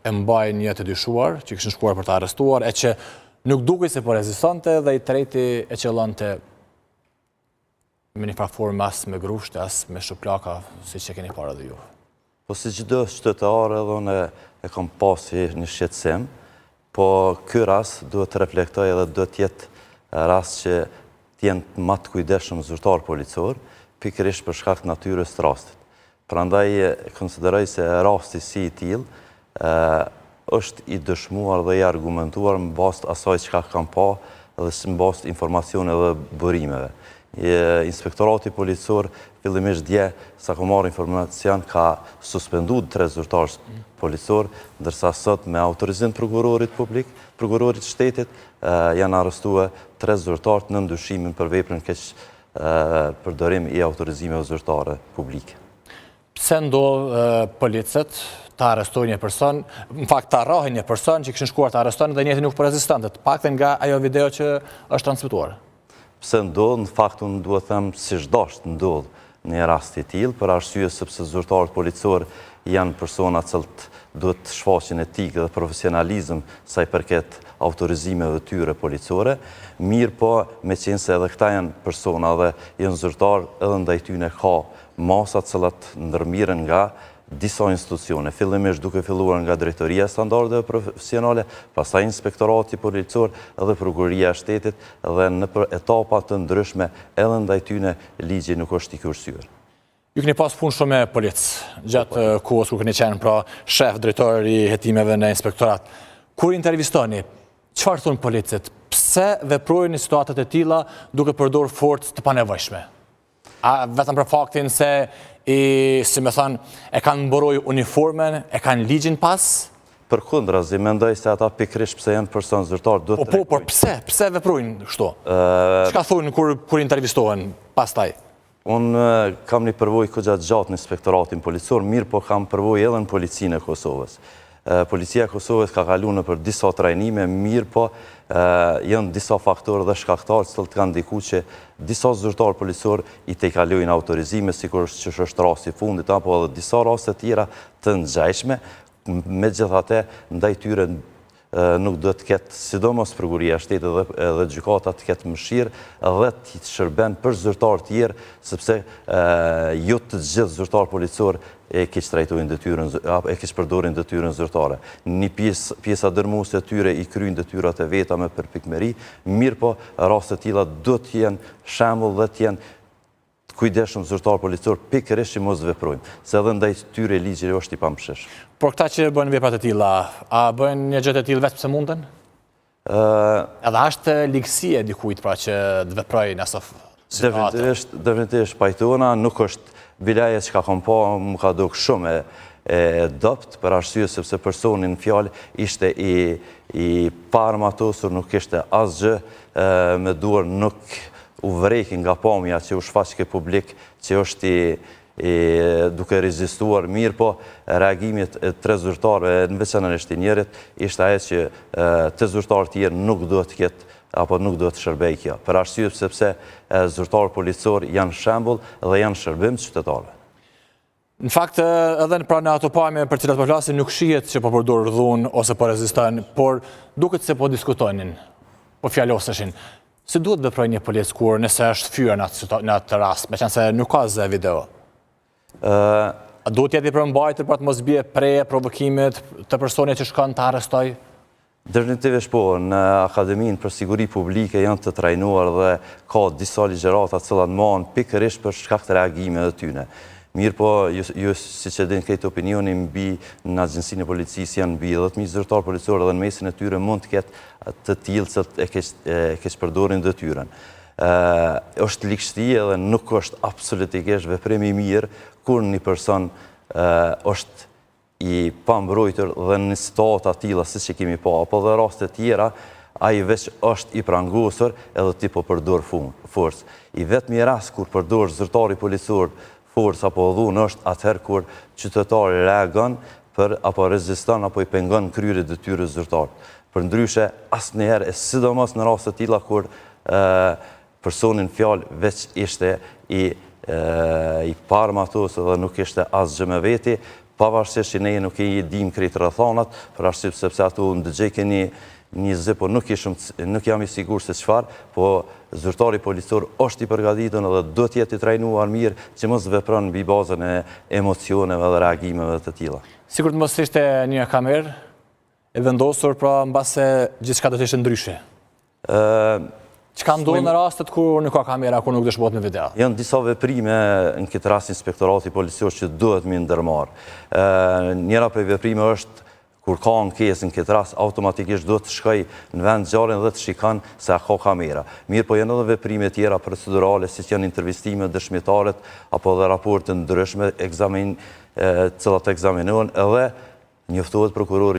e mbajnë një të dyshuar që kishin shkuar për ta arrestuar e që nuk dukej se po rezistonte dhe i treti e qëllonte me një farë forme as me grusht, as me shuplaka, siç e keni parë edhe ju. Po si çdo qytetar edhe unë e kam pas si një shqetësim, po ky rast duhet të reflektojë edhe duhet të jetë rast që të jenë ma të kujdesshëm zyrtarë policorë, pikërisht për shkak të natyrës të rastit. Prandaj konsideroj se rasti si i tillë është i dëshmuar dhe i argumentuar në bazë të asaj çka kam pa dhe në bazë të informacioneve dhe burimeve. Inspektorati policor fillimisht dje sa ka marrë informacion ka suspendu tre zyrtarë policorë, ndërsa sot me autorizim të prokurorit publik, prokurorit të shtetit, janë arrestue tre zyrtarë nën dyshimin për veprën keqpërdorim i autorizimeve zyrtare publike. Pse ndodh policët ta arrestojnë një person, në fakt ta rrahin një person që kishin shkuar ta arrestojnë dhe njëjti nuk po rezistonte, të paktën nga ajo video që është transmetuar? Pse ndodh, në fakt unë duhet them s'ish dasht ndodh një rast i tillë, për arsye sepse zyrtarët policorë janë persona të cilët duhet të shfaqin etikë dhe profesionalizëm sa i përket autorizimeve tyre policore, mirëpo meqenëse edhe këta janë persona dhe janë zyrtarë edhe ndaj tyne ka masa të cilat ndërmirren nga disa institucione, fillimisht duke filluar nga Drejtoria e Standardeve Profesionale, pastaj Inspektorati Policor dhe Prokuroria e Shtetit dhe nëpër etapa të ndryshme edhe ndaj tyne ligji nuk është i kursyer. Ju keni pas punë shumë me policë, gjatë kohës kur keni qenë pra shef drejtor i hetimeve në inspektorat. Kur intervistoni, çfarë thonë policët? Pse veprojnë në situatat e tilla duke përdorur forcë të panevojshme? A vetëm për faktin se i, si me thënë, e kanë mburojë uniformen, e kanë ligjin pas? Përkundrazi, mendoj se ata pikërisht pse janë person zyrtar, duhet të... Po, po, por pse? Pse veprojnë kështu? Çka thonë kur, kur intervistohen pastaj? Unë kam një përvojë goxha të gjatë në inspektoratin policor, mirëpo kam përvojë edhe në policinë e Kosovës. Policia e Kosovës ka kalu nëpër disa trajnime, mirëpo janë disa faktorë dhe shkaktarë të cilët kanë ndiku që disa zyrtarë policorë i tejkalojnë autorizime, sikur që është rasti i fundit, apo edhe disa raste tjera të ngjajshme, megjithatë ndaj tyre nuk duhet të ketë, sidomos prokuroria e shtetit dhe edhe gjykata të ketë mëshirë dhe të shërben për zyrtarë tjerë, sepse jo të gjithë zyrtarë policorë e keqtrajtojnë detyrën, e keqpërdorin detyrën zyrtare. Një pjesë, pjesa dërmuese e tyre i kryjnë detyrat e veta me përpikmëri, mirëpo raste të tilla duhet të jenë shembull dhe të jenë të kujdesshëm zyrtarë policorë pikërisht që mos veprojnë, se edhe ndaj tyre ligji është i pamëshirshëm. Por këta që bëjnë vepra të tilla, a bëjnë një gjë të tillë vetë pse munden? Edhe është ligësi e dikujt pra që të veprojë në aso situate. Definitivisht, definitivisht pajtona, nuk është bile ajo çka kom pa, më ka duk shumë e, e dobt, për arsye sepse personi në fjalë ishte i, i paarmatosur, nuk kishte asgjë me duar, nuk u vrejke nga pamja që u shfaqke publik që është i i duke rezistuar mirëpo reagimi i tre zyrtarëve në veçanërisht i njërit ishte ajo që te zyrtarët tjerë nuk duhet të ketë apo nuk duhet të shërbejë kjo për arsye sepse zyrtarët policorë janë shembull dhe janë shërbim të qytetarëve. Në fakt, edhe në pra në ato pamje për cilat po flasim, nuk shihet që po përdor dhunë ose po reziston, por duket se po diskutonin, po fjaloseshin. Si duhet të veprojë një polic kur nëse është fyer në atë në atë rast, meqenëse nuk ka zë video? A duhet të jetë i përmbajtur për të mos bie pre e provokimit të personit që shkon ta arrestojë? Definitivisht po, në Akademinë për Siguri Publike janë të trajnuar dhe ka disa ligjërata të cilat mbahen pikërisht për shkak të reagimeve të tyre. Mirëpo, ju, ju siç e din krejt opinioni mbi në Agjencinë e Policisë janë mbi 10.000 zyrtarë policorë dhe në mesin e tyre mund të ketë të tillë që e keq e keqpërdorin detyrën. Ë është ligështi edhe nuk është absolutikisht veprim i mirë kur një person ë është i pambrojtur dhe në situata të tilla siç e kemi pa, apo dhe raste tjera, ai veç është i prangosur edhe ti po përdor forcë. I vetmi rast kur përdor zyrtari policor forcë apo dhunë është atëherë kur qytetari reagon për apo reziston apo i pengon kryerjen e detyrës zyrtare. Përndryshe, asnjëherë e sidomos në raste të tilla kur Personi në fjalë veç ishte i i paarmatosur dhe nuk kishte asgjë me veti. Pavarësisht që ne nuk i dimë krejt rrethanat, për arsye sepse aty ndëgjojke një një zë, po nuk ishëm, nuk jam i sigurt se çfarë, po zyrtari policor është i përgatitur edhe duhet të jetë i trajnuar mirë që mos vepron mbi bazën e emocioneve dhe reagimeve të tilla. Sikur të mos ishte një kamerë e vendosur, pra mbase gjithçka do të ishte ndryshe. Çka ndodh në rastet kur nuk ka kamera, kur nuk dëshmohet me video? Janë disa veprime në këtë rast inspektorati policor që duhet me ndërmarrë. Njëra prej veprime është kur ka ankesë në këtë rast, automatikisht duhet të shkoj në vend ngjarjen dhe të shikon se a ka kamera. Mirëpo janë edhe veprime tjera procedurale, siç janë intervistime, dëshmitarët, apo dhe raporte ndryshme, ekzamin, të cilat ekzaminohen edhe njoftohet prokurori.